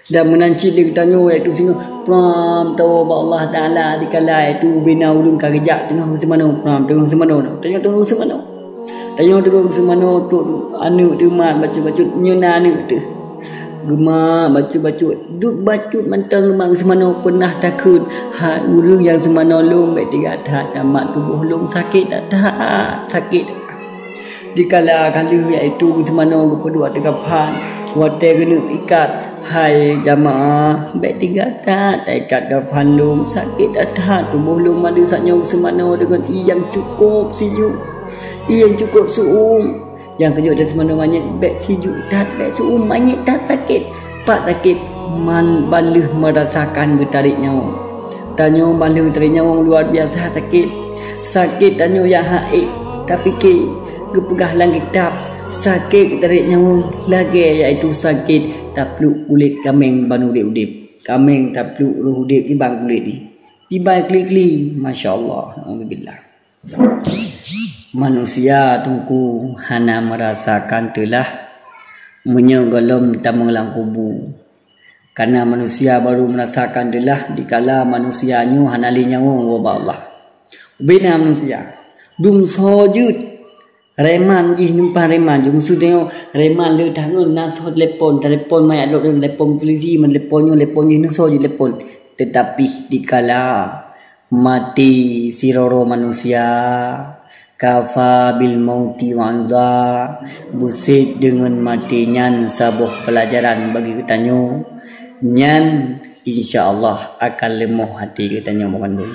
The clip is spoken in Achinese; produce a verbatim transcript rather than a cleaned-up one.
Dan meunan cit lé geutanyoe, yaitu singoh pram tawoe bak Allah Taala dikala yaitu ubena ulôn ka geujak teungoh geuseumanoe, pram teungoh geuseumanoe, tanyoe teungoh geuseumanoe. Tanyoe teungoh geuseumanoe trok aneuk teuh mat bacut-bacut, nyoe na aneuk teuh. Geumat bacut-bacut, duek bacut mantong geumat geuseumanoe, peunah takheun, hai ureueng nyang seumanoe lôn, bék teuga that, mat tuboh lôn sakét that-that, sakét. Dikala ka lheueh yaitu geuseumanoe geupeuduek ateueh kafan, watée geuneuk ikat, hai jamaah, bék teuga that, taikat kafan lôn, sakét that-that tuboh lôn mandum saat nyoe geuseumanoe deungon ié nyang cukôp sijuek, ié nyang cukôp seu-uem. Nyang keujeuet dan seumanoe manyét bék sijuek that, bék seu-uem manyét that sakét. Pat sakét, man ban lheueh meurasakan geutarek nyawöng. Tanyoe ban lheueh geutarek nyawöng luar biasa sakét. Sakét tanyoe nyang hana ék tapike, geupeugah lam kitab, sakét geutarek nyawöng lagée yaitu sakét tapluek kulét kaméng ban udeb-udeb. Kaméng tapluek roh udeb kiban kulét nyan. Kiban kli-kli, masya Allah, naudzubillah. Manusia teungku hana meurasakan teulah meunyoe gohlom tamong lam kubu. Kana manusia baru meurasakan teulah dikala manusia nyoe hana lé nyawöng ubak Allah. Ubena manusia, dumsoe jeuet, reman jih numpang reman jih. Meuseuti nyoe reman le tangon na soe telepon, telepon manyét lom, telepon polisi, telepon nyoe, telepon jih, nusoe jih telepon. Tetapi dikala mati sidroe manusia, kafa bil mauti wa'idha, buset deungon maté nyan saboh peulajaran bagi geutanyoe, nyan insya Allah akan leumoh até geutanyoe banmandum.